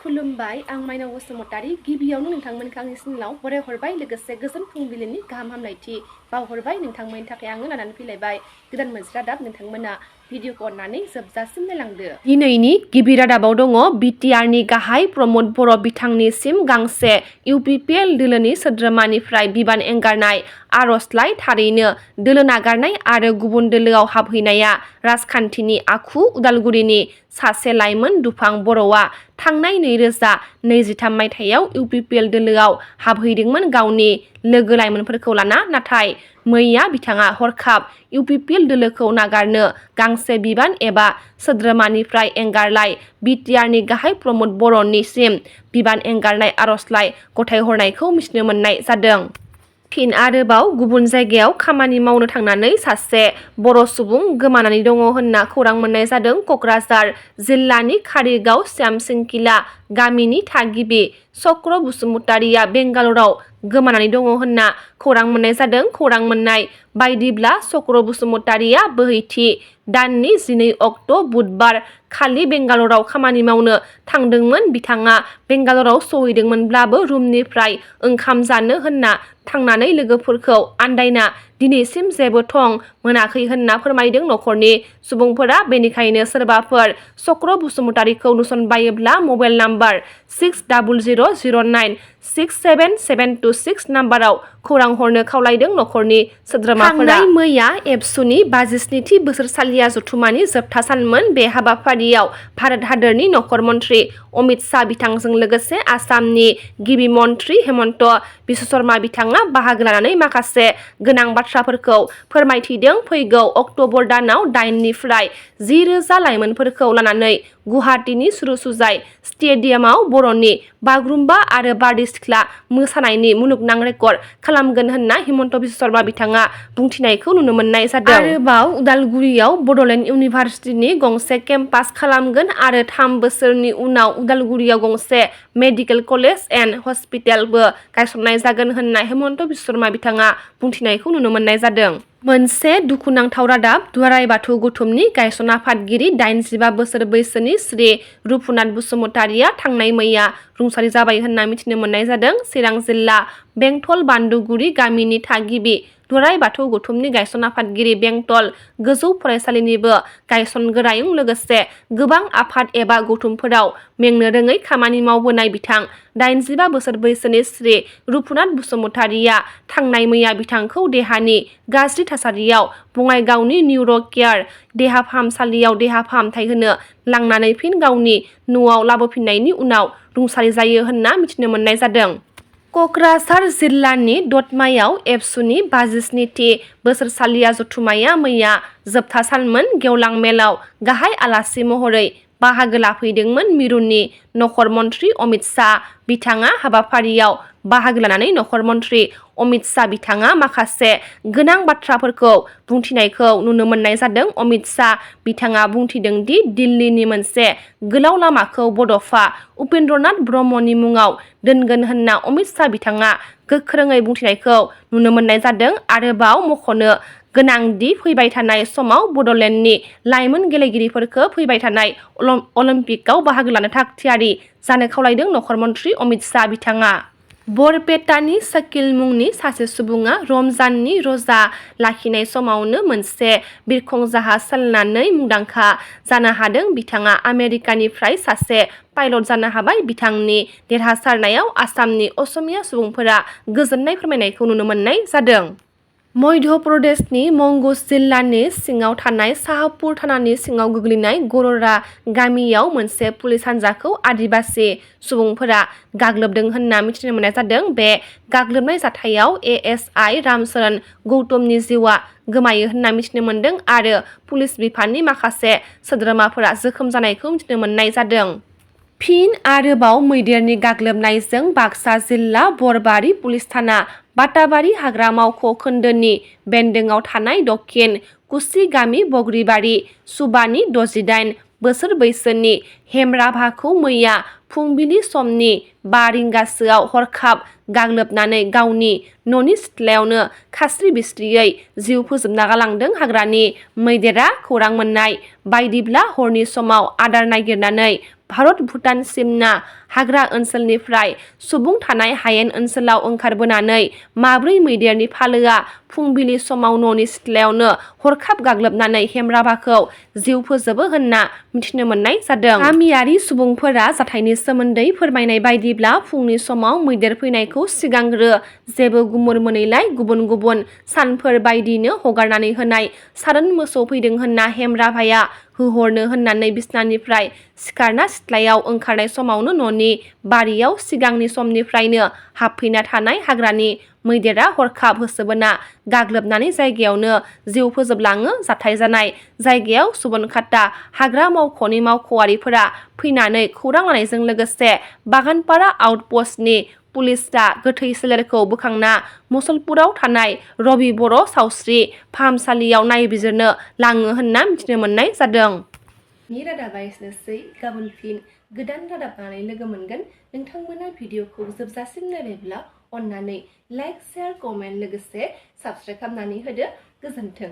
खुलुमबाय आं माइनाव बसुमतारी गिबियावनो नोंथांमोनखौ आंनि सिनाव बराय हरबाय लोगोसे गोजोन फुंबिलिनि गाहाम हामलायथि बावहरबाय नोंथांमोननि थाखाय आङो लानानै फैलायबाय गोदान मोनसे रादाब नोंथांमोना भिडिअखौ अननानै जोबजासिम नायलांदो। दिनैनि गिबि रादाबाव दङ बिटिआरनि गाहाय प्रमद बर' बिथांनिसिम गांसे इउपिपिएल दोलोनि सोद्रोमानिफ्राय बिबान एंगारनाय आर'जलाइ थारैनो दोलो नागारनाय आरो गुबुन दोलोआव हाबहैनाया राजखान्थिनि आखु उदालगुरिनि सासे लाइमोन दुफां बर'आ थांनाय 2023 मायथाइयाव इउपिपिएल दोलोआव हाबहैदोंमोन गावनि लोगो लाइमोनफोरखौ लाना नाथाय मैया बिथाङा हरखाब इउपिपिएल दोलोखौ नागारनो गांसे बिबान एबा सोद्रोमानिफ्राय एंगारलाय बिटिआरनि गाहाय प्रमद बर'निसिम बिबान एंगारनाय आर'जलाइ गथायहरनायखौ मिथिनो मोननाय जादों। फिन आरोबाव गुबुन जायगायाव खामानि मावनो थांनानै सासे बर' सुबुं गोमानानै दङ होनना खौरां मोननाय जादों। क'क्राझार जिल्लानि कारिगाव श्यामसिंकिला गामिनि थागिबि चक्र बसुमतारिया बेंगालराव गोमानानै दङ होनना खौरां मोननाय जादों। खौरां मोननाय बायदिब्ला चक्र बसुमतारिया बोहैथि दाननि 12 अक्ट' बुधबार खालि बेंगालराव खामानि मावनो थांदोंमोन। बिथाङा बेंगालराव सहैदोंमोनब्लाबो रुमनिफ्राय ओंखाम जानो होनना थांनानै लोगोफोरखौ आन्दायना दिनैसिम जेबो थं मोनाखै होनना फोरमायदों नखरनि सुबुंफोरा। बेनिखायनो सोरबाफोर चक्र बसुमतारिखौ नुसनबायोब्ला मबाइल नाम्बार 6009967726 नाम्बाराव खौरां हरनो खावलायदों नखरनि सोद्रोमाफोरा। थांनाय मैया एबसुनि 57थि बोसोरसालिया जथुमानि जोबथा सानमोन। बे हाबाफारियाव भारत हादरनि नखर मन्त्रि अमित शाह बिथांजों लोगोसे आसामनि गिबि मन्त्रि हेमन्त बिश्व शर्मा बिथाङा बाहागो लानानै माखासे गोनां बाथ्राफोरखौ फोरमायथिदों। फैगौ अक्ट'बर दानाव 8 निफ्राय 10,000 लाइमोनफोरखौ लानानै गुवाहाटीनि सुरुसुजाय स्टेडियामाव बर'नि बागुरुम्बा आरो बारदै सिख्ला मोसानायनि मुलुगनां रेकर्ड खालामगोन होनना हेमन्त बिश्व शर्मा बिथाङा बुंथिनायखौ नुनो मोननाय जादों। आरोबाव उदालगुरियाव बड'लेण्ड इउनिभार्सिटिनि गंसे केम्पास खालामगोन आरो 3 बोसोरनि उनाव उदालगुरियाव गंसे मेडिकेल कलेज एन्ड हस्पिटालबो गायसननाय जागोन होनना हेमन्त बिश्व शर्मा बिथाङा बुंथिनायखौ नुनो मोननाय जादों। मोनसे दुखुनांथाव रादाब दुलाराय बाथौ गौथुमनि गायसन आफादगिरि 85 बोसोर बैसोनि श्री रुपुनाथ बसुमतारिया थांनाय मैया रुंसारि जाबाय होनना मिथिनो मोननाय जादों। चिरां जिल्ला बेंटल बान्दुगुरि गामिनि थागिबि दुलाराय बाथौ गौथुमनि गायसन आफादगिरि बेंटल गोजौ फरायसालिनिबो गायसनगोरायुं लोगोसे गोबां आफाद एबा गौथुमफोराव मेंनो रोङै खामानि मावबोनाय बिथां 85 बोसोर बैसोनि श्री रुपुनाथ बसुमतारिया थांनाय मैया बिथांखौ देहानि गाज्रि थासारियाव बङाइगावनि निउर' केयार देहा फाहामसालियाव देहा फाहामथाय होनो लांनानै फिन गावनि न'आव लाबोफिननायनि उनाव रुंसारि जायो होनना मिथिनो मोननाय जादों। क'क्राझार जिल्लानि दतमायाव एबसुनि 57थि बोसोरसालिया जथुमाया मैया जोबथा सानमोन। गेवलां मेलाव गाहाय आलासि महरै बाहागो लाफैदोंमोन मिरुनि नखर मन्त्रि अमित शाह बिथाङा। हाबाफारियाव बाहागो लानानै नखर मन्त्रि अमित शाह बिथाङा माखासे गोनां बाथ्राफोरखौ बुंथिनायखौ नुनो मोननाय जादों। अमित शाह बिथाङा बुंथिदों दि दिल्लीनि मोनसे गोलाव लामाखौ बड'फा उपेन्द्रनाथ ब्रह्मनि मुङाव दोनगोन होनना अमित शाह बिथाङा गोख्रोङै बुंथिनायखौ नुनो मोननाय जादों। आरोबाव मख'नो गोनांदि फैबाय थानाय समाव बड'लेण्डनि लाइमोन गेलेगिरिफोरखौ फैबाय थानाय अलिम्पिकआव बाहागो लानो थियारि जानो खावलायदों नखर मन्त्रि अमित शाह बिथाङा। बरपेटानि शकील मुंनि सासे सुबुङा रमजाननि र'जा लाखिनाय समावनो मोनसे बिरखं जाहाज सालायनानै मुंदांखा जानो हादों। बिथाङा आमेरिकानिफ्राय सासे पाइलट जानो हाबाय। बिथांनि देरहासारनायाव आसामनि असमिया सुबुंफोरा गोजोननाय फोरमायनायखौ नुनो मोननाय जादों। मध्य प्रदेशनि मंगुस जिल्लानि सिङाव थानाय शाहपुर थानानि सिङाव गोग्लैनाय बर'र गामियाव मोनसे पुलिस हान्जाखौ आदिबासि सुबुंफोरा गाग्लोबदों होनना मिथिनो मोननाय जादों। बे गाग्लोबनाय जाथायाव एएसआइ रामचरण गौतमनि जिउआ गोमायो होनना मिथिनो मोनदों आरो पुलिस बिफाननि माखासे सोद्रोमाफोरा जोखोम जानायखौ मिथिनो मोननाय जादों। फिन आरोबाव मैदेरनि गाग्लोबनायजों बाक्सा जिल्ला बरबारि पुलिस थाना बाताबारि हाग्रा मावख' खोन्दोनि बेन्दोंआव थानाय दक्षिण कुसि गामि बग्रिबारि सुबानि 68 बोसोर बैसोनि हेमराभाखौ मैया फुंबिलि समनि 5 रिंगासोआव हरखाब गाग्लोबनानै गावनि न'नि सिथ्लायावनो खास्रि बिस्रियै जिउ फोजोबना गालांदों। हाग्रानि मैदेरा खौरां मोननाय बायदिब्ला हरनि समाव आदार नागिरनानै भारत भुटान सिमना हाग्रा ओनसोलनिफ्राय सुबुं थानाय हायेन ओनसोलाव ओंखारबोनानै माब्रै मैदेरनि फालोआ फुंबिलि समाव न'नि सिथ्लायावनो हरखाब गाग्लोबनानै हेमराबाखौ जिउ फोजोबो होनना मिथिनो मोननाय जादों। गामियारि सुबुंफोरा जाथायनि सोमोन्दै फोरमायनाय बायदिब्ला फुंनि समाव मैदेर फैनायखौ सिगांग्रो जेबो गुमुर मोनैलाय गुबुन गुबुन सानफोर बायदिनो हगारनानै होनाय सारोन मोसौ फैदों होनना हेमराभाया होहरनो होननानै बिसनानिफ्राय सिखारना सिथ्लायाव ओंखारनाय समावनो न'नि बारियाव सिगांनि समनिफ्रायनो हाबफैना थानाय हाग्रानि मैदेरा हरखाब होसोबोना गाग्लोबनानै जायगायावनो जिउ फोजोबलाङो। जाथाय जानाय जायगायाव सुबनखाता हाग्रा मावख'नि मावख'आरिफोरा फैनानै खौरां लानायजों लोगोसे बागानपारा आउटपस्टनि पुलिसआ गोथै सोलेरखौ बोखांना मुसलपुराव थानाय रबि बर' सावस्रि फाहामसालियाव नायबिजिरनो लाङो होनना मिथिनो मोननाय जादों। रादाबा एसेनोसै। गाबोन फिन गोदान रादाब लानानै लोगो मोनगोन। नोंथांमोना भिडिअखौ जोबजासिम नायबायब्ला अन्नानै लाइक, शेयार, कमेन्ट लोगोसे साबस्क्राइब खालामनानै होदो। गोजोन्थों।